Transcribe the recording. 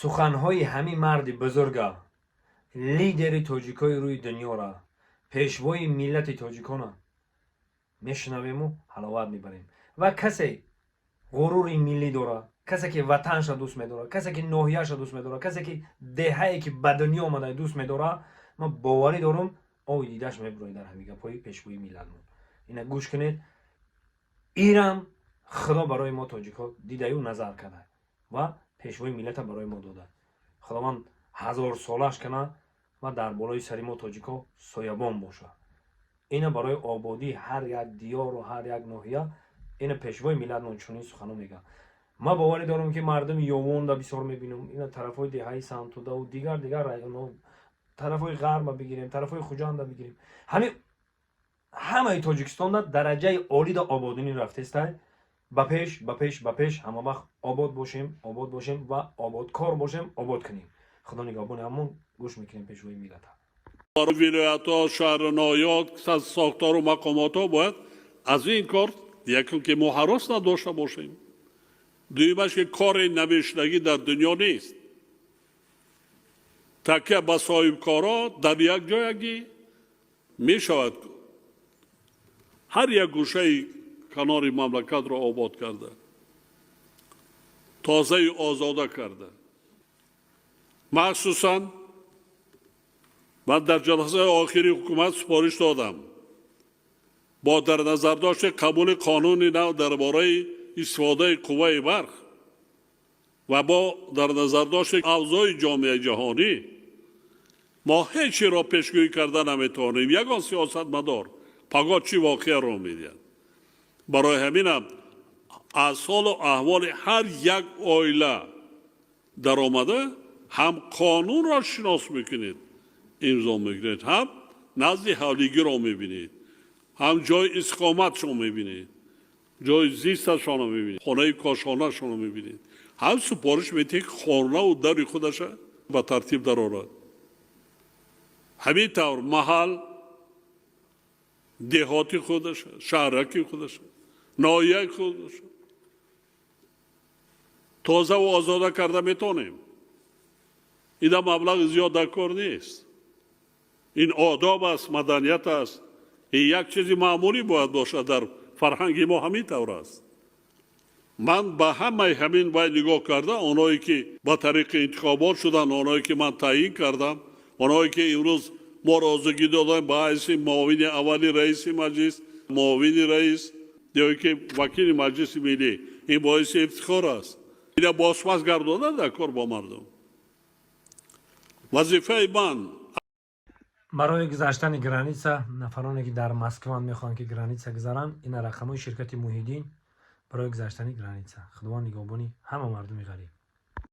Суханҳои ҳамин марди бузурга, лидери тоҷикои рӯи дунёра, пешвои миллати тоҷикона мешунавему ҳаловат мебарем. Ва касе ғурури миллӣ дорад, касе ки ватанша дӯст медорад, касе ки ноҳияша дӯст медорад, касе ки деҳае ки ба дунё омада дӯст медорад, ман боварӣ дорам, ови дидаш мебурояд дар ҳамин гапҳои пешвои миллатмон. Ина гӯш кунед. Ирам Худо барои мо тоҷикҳо дидаю назар карда ва пешвои миллата барои мо дода. Худованд ҳазорсолаш кана ва дар болои сари мо тоҷикҳо соябон бошад. Ина барои ободии ҳар як диёру ҳар як ноҳия ина пешвои миллатмон чунин сухано мегӯяд. Ман боварӣ дорам, ки мардуми Ёвонда бисёр мебинам, ина тарафҳои деҳаи Сангтудаву дигар дигар районҳо, тарафҳои ғарба бигирем, тарафҳои Хуҷанда бигирем, ҳамин ҳамаи Тоҷикистонда дараҷаи олида ободонӣ рафтестай. Ба пеш, ба пеш, ба пеш! Ҳама вақт обод бошем, обод бошем ва ободкор бошем, обод кунем. Худо нигаҳбони ҳамон. Гӯш мекунем пешвои миллата. Вилоятҳо, шаҳру ноҳиёт, сохтору мақомотҳо бояд аз ин кор, якум, ки мо ҳарос надошта бошем, дуюмаш, ки кори намешудагӣ дар дунё нест. Такя ба соҳибкоро дар як ҷоягӣ мешавад ҳар як гӯшаи канори мамлакатро обод карда, тозаю озода карда. Махсусан ман дар ҷаласаи охири ҳукумат супориш додам, бо дар назардошти қабули қонуни нав дар бораи истифодаи қувваи барқ ва бо дар назардошти авзои ҷомеаи ҷаҳонӣ, мо ҳеҷ чиро пешгӯӣ карда наметавонем, ягон сиёсатмадор пагоҳ чӣ воқеа рӯ медиҳад. Барои ҳаминам аз ҳолу аҳволи ҳар як оила даромада, ҳам қонунро шинос мекунед, имзо мекунед, ҳам назди ҳавлигиро мебинед, ҳам ҷои истиқоматшон мебинед, ҷои зисташонро мебинед, хонаи кошонашонро мебинед, ҳам супориш медиҳед, ки хонаву дари худаша ба тартиб дарорад. Ҳамин тавр маҳал, деҳоти худаша, шаҳраки худаша, ноҳияи худаша тозаву озода карда метавонем. Ида маблағи зиёд дар кор нест. Ин одоб аст, маданият аст, ин як чизи маъмулӣ бояд бошад, дар фарҳанги мо ҳамин тавр аст. Ман ба ҳамаи ҳамин бояд нигоҳ карда, оное ки ба тариқи интихобот шуданд, оное ки ман таъйин кардам, оное ки имрӯз мо розигӣ додем ба ҳайси муовини аввали раиси маҷлис, муовини раис ё ки вакили Маҷлиси Миллӣ, ин боиси ифтихор аст. Ина бозпас гардода дар кор бо мардум вазифаи ман. Барои гузаштани граница, нафароне ки дар Москван, мехоҳанд ки граница гузаранд, ина рақамҳои ширкати Муҳиддин барои гузаштани граница. Худованд нигаҳбони ҳама мардуми ғариб.